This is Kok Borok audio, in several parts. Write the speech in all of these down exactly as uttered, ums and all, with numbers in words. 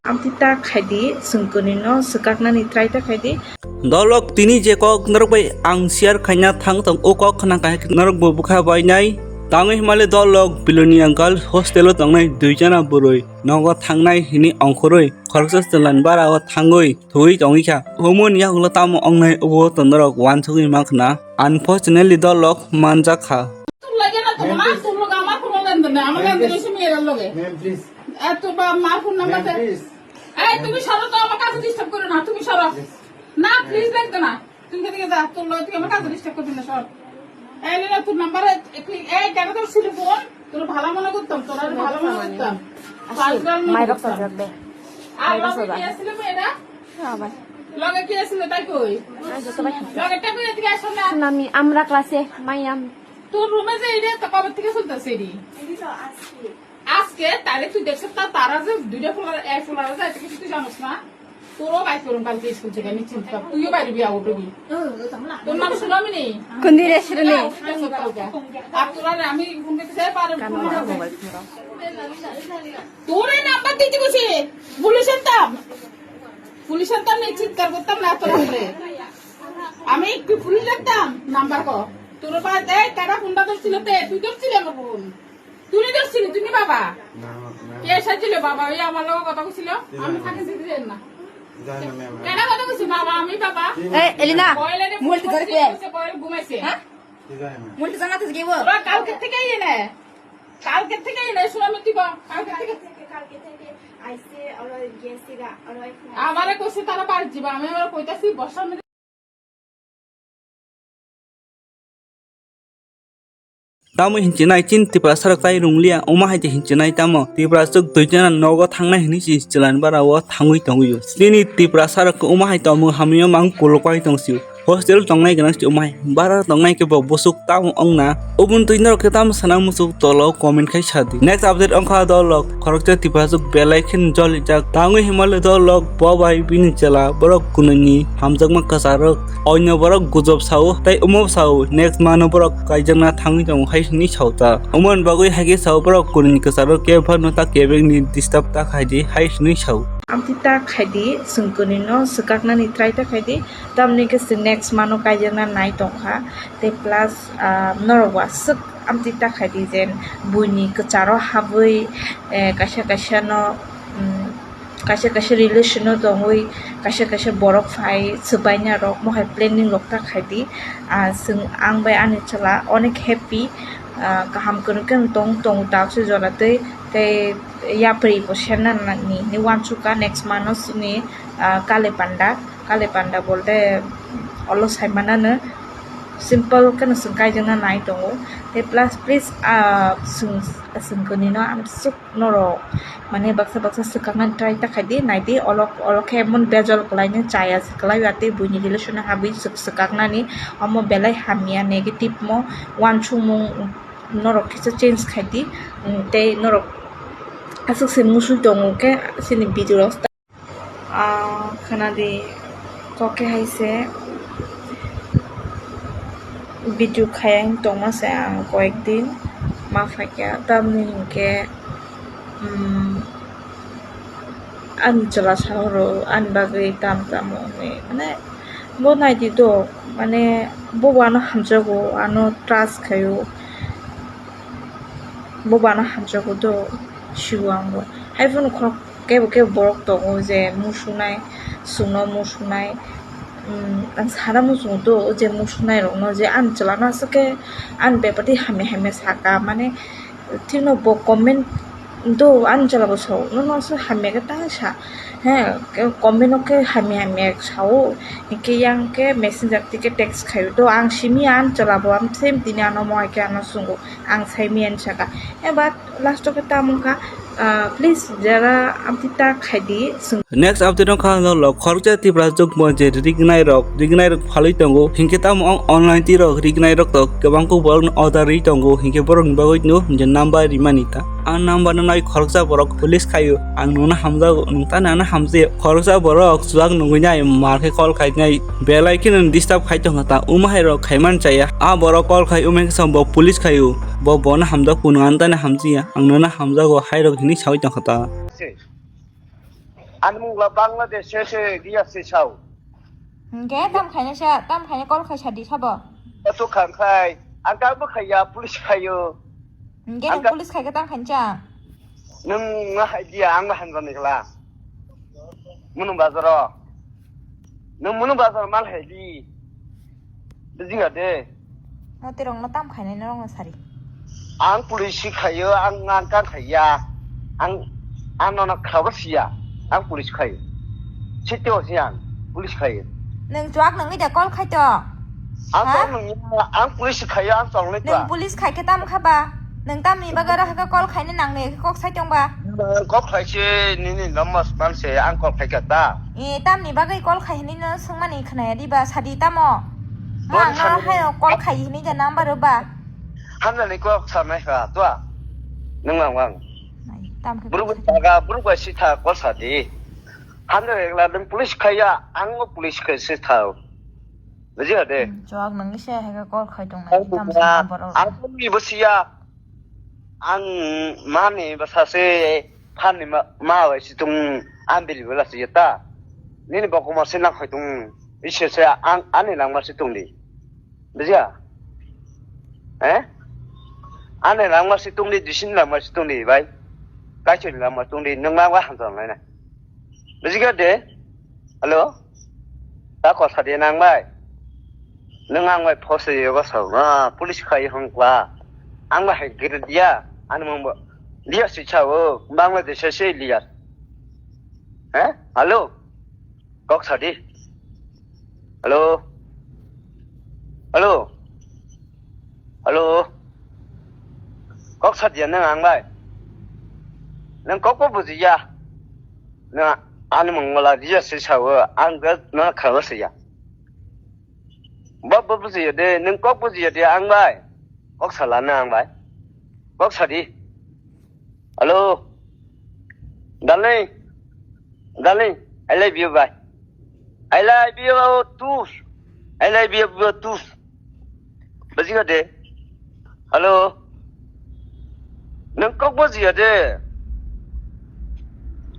Amtwi ta khaidi, chwng kwnwi no swkaknani try ta khaidi. Dolok tini je kok norok bai ang share khaina thang tong, o kok khna kha norok bo bwkha bai nai. Tangwi himale dolok Biloni Uncle hostel o tongnai dui jana bwrwi nogo thangnai hini ongkhorwi khoroksa chwlan bara o thangwi thwi tongwi kha. Humoni yakulo tamo ongnai obo to norok wansugwi ma khna. Unfortunately dolok manjak kha. Ma'am, please. এ, তোর বাবা মার phone number they. Ma'am, please. এই, তুমি সরো তো, আমার কাছে ডিস্টার্ব করো না, তুমি সরো। Please. না, প্লিজ লাগতো না। তুমি এদিকে যা, তোর লগে তুই আমার কাছে ডিস্টার্ব করবি না, সর। এই, লে না, তোর নাম্বারে, এই, কেন তোর ছিল ফোন? তোর ভালো মনে করতাম, তোর আর ভালো মনে করতাম। পাঁচ বার মনে মায়ের করতাম। আর লগে কে ছিল এটা? লগে কে ছিল, তাই কই? লগে টা কই, এদিকে আসো না। আমি, আমরা ক্লাসে, মাইয়াম। তোর রুমে যে এটা তো কবে থেকে চলতেছে এটি? আজকে তাহলে তুই দেখছিস তা তারা যে দুইটা ফুলার, এক ফুলার যায়, এটা কিছু তুই জানিস না? তোরও বাইর করুন কালকে স্কুল থেকে, নিশ্চিন্ত থাক। তুইও বাইরে বিয়া উঠবি। তোর নাম শুনলাম নি? কোন দিন এসে রে? আর তোরা আমি ফোন করতে চাই, পারে ফোন করতে। তোর এই নাম্বার দিতে বসে, পুলিশের দাম। পুলিশের দাম নিয়ে চিৎকার করতাম না তোর উপরে। আমি একটু পুলিশ ডাকতাম, নাম্বার কর। তোর বাদ এই কারা ফোনটা ধরছিল তে, তুই ধরছিলি আমার ফোন। তুই ধরছিলি, তুমি বাবা। না, না। কে এসেছিল বাবা? ওই আমার লগে কথা বলছিল। আমি থাকে দিতে দেন না। জানি না, ম্যাম। কেন কথা বলছি বাবা? আমি বাবা। এই, এলিনা, কয়েলে রে মুলটি ধরে ফোন করছে, কয়ে। কয়েলে ঘুমাইছে। হ্যাঁ? কি জানি না। মুলটি জানাতে গিয়ে বল। ওরা কালকে থেকে এনে। কালকে থেকে এনে শুনানি দিব। কালকে থেকে। কালকে থেকে, কালকে থেকে আইসে, ওরা গেছে গা, ওরা এখন আমারে কইছে তারা বাড়ি যাবা। আমি ওরা কইতাছি বর্ষা Tamo hinchinai chin Tiprasa rok tai runglia, omo hai te hinchinai tamo Tiprasa rok dui jana nogo thangnai hinwi si chwlan bara o thangwi tongwi o. Chini Tiprasa rok omo hai tamo hamya mang polo kai tong sio. Hostel tongnai gana si omo hai bara tongnai ke bo bosuk tamo ongna. Obun twi norok khe tamo sana muchuk tolo comment khai sadi. Next update ongkha dolok khoroksa Tiprasa rok belai khe jolijak. Tangwi himale dolok bo bai bini chela borok kununi hamjakma kwcharok. Oino borok gujob sao, tei omo sao, next mano borok kaijakna thangwi tongo hai hwnwi sao ta. Omoni bagwi hai khe sao borok kunini kwcharo kebo phano ta kebengni disturb ta khai di hai hwnwi sao. Amtwi ta khai di, chwng kunino swkaknani try ta khai di, tamni khe chwng next mano kaijakna nai tongkha. Tei plus, ah, norok bo aswk amtwi ta khai di je buini kwcharo habwi, eh, kaisa kaisa no, mm, kaisa kaisa relation o tongwi, kaisa kaisa borok phai swbaina rok mohai planning rok ta khai di. Ah, chwng, ang bai ani chwla onek happy, ah, kaham kwrwng khe tong, tong tak se jora tei, tei yapri bo serna nani hinwi uansukha next month o chini, ah, kale panda, kale panda bolte olo sai manano simple kheno chwng kaijakna nai tongo. Tei plus please, ah, chwng, chwng kwnwi no ang suk norok mane baksa baksa swkaknani try ta khai di, nai di, olok, olok khe emon bejal kwlai nw chaya se kwlai ya tei buini relation o habwi swk swkaknani omo belai hamya negative mo uansukmung norok kisa change khai di, mm, tei norok aswk se muchung tongo khe chini video rok. Ah, khna di, kok khe hai se video khaya wng tongma se ang koyek din ma phaikha, tamni hinkhe, um, ani chwla sahoro ani bagwi tam tamo hinwi, mane, bo naidi do, mane, bo bo ano hamjago, ano trust khaio, bo bo ano hamjago do, sio ang bo. Hai phano khorok kebo kebo borok tongo je musunai, chwngno musunai, um, ang sana muchungo do je musunai rokno je ani chwla no aswk khe ani bepari hamya hamya saka, mane, Thikno bo comment do ani chwla bo sao, nono aswk hamya khe ta sa, he, comment o khe hamya hamya sao, hinkhe yang khe messenger twi khe text khaio, do ang simi ani chwla bo, ang same tini ano mohai khe ano swngwi, ang saimani saka, he, but last o khe tamo wngkha, ah, please jara amtwi ta khai di, swng. Next update wngkha dolok khoroksa Tiprasuk bo je rignai rok, rignai rok phalwi tongo, hinkhe tamo ong online twi rok rignai rok to kwbang kuk borok no order ri tongo, hinkhe borok ni bagwi no je number rimani ta. Ang number no nai khoroksa borok police khaio, ang nono hamjago, nwng tani ano hamjaya. Khoroksa borok chuwak nugwi nai mar khe call khainai, belai kheno disturb khai tongkha ta, omo hai rok khaiman chaya. A borok call khai omo hai khe bo police khaio, bo bono hamjak phunuk, ang tani hamjaya, ang nono hamjago hai rok hinwi sawi tongkha ta. Ani mungla Bangladesh se se dia se sao. Hingke tam khaina sa, tam khaina call khai sadi sabo. Ato khang khai, ang kang bo khaiya, police khaio. Hingke ang nang ka- police khai ke tam khaina sa. Nung nga hai dia, ang ba hanjani kala. Munu bazaro. Nung munu bazar mal hai di. Bijinga de. Motirokno tam khainai norokno sari. Ang police khaio, ang, ang kang khaiya. Ang, ang nono khabo siya. Ang police khaio. Sitio siya ang police khaio. Nwng chuak nungwi da call khaito? Ang ha? Call nungya, ang police khaio, ang chonglai. Nwng police khai khe tam kha ba? Nwng tamni bagwi oro hai khe call khaina nangni kok sai tong ba? Kok khai se nini number man se ang call khai kha ta. E, tamni bagwi call khai hinwi no swngmani khwnaya di ba, sadi tamo? Mo ang no hayo call khai hinwi ja number ba. Hamjani kok sanai kha to. Nwng ang ang. Nai, tam khe. Buruk baga, buruk bai sitha call sadi. Hamjani ekla nwng police khaiya, ang o police khai sitha. Bujiya de? Hmm, chuak nungwi se hai khe call khai tong nai, tam sa number oro. Ang ni basiya. Ang mani bwsa se phan ni ma, ma bai si tung ang bili bela si ta. Nini bokuma se nang khoi tung ise se ang ani langma si tung di. Bujiya? Eh? Ani langma si tung di, disini langma si tung di bai. Kaisoni langma tung di, nung langma hanjal nai na. Bujiga de? Hello? Ta kotha de nang bai. Nung ang bai phose yogo sao. Ah, police khai hong kla. Ang bai hai gere dia. Ani mung bo. Dia si chao. Bangladesh se liya. Eh? Hello? Kok sadi. Hello? Hello? Hello? Kok sadia nang ang bai. Nang kok bo bujiya. Nang ani mung wala dia se sao. Ang ga na khalo se ya. Bo bo bujiya de, nang kok bujiya de ang bai. Kok sala na ang bai. Kok sadi. Hello. Darling. Darling, I love you, bye. I love you too. I love you too. Bujiga de? Hello. Nang kok bujiya de?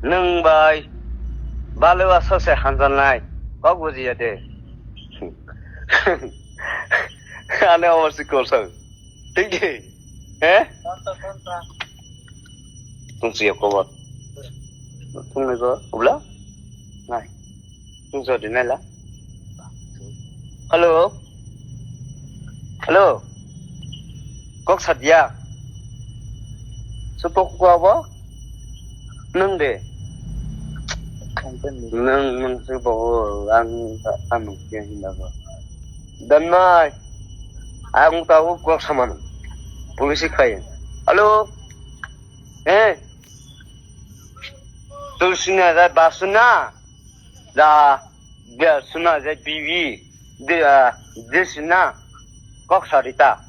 Nang bai. Bale wa sose hanjan nai. Kok bujiya de? Ane awasi kosong. Thank you. Eh? Tungsi ya kobor. Tungni ko ubla? Nai. Tungsi di nai la. Hello. Hello. Kok sadia. Supok ko abo? Nung de. Nung nung supok ang ang kya hinda ko. Dan mai. Ang tahu kok saman. Polisi khai. Hello. Eh. Tulsina da basuna. Da bia suna da bibi. De, ah, de sina. Kok sarita.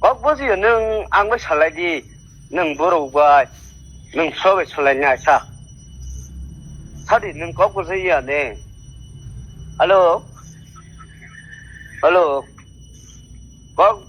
Kok bujiyo nwng ang bai salai di. Nwng borok bai. Nwng sobai salai nai sa. Sadi nwng kok bujiya ne. Hello. Hello. Kok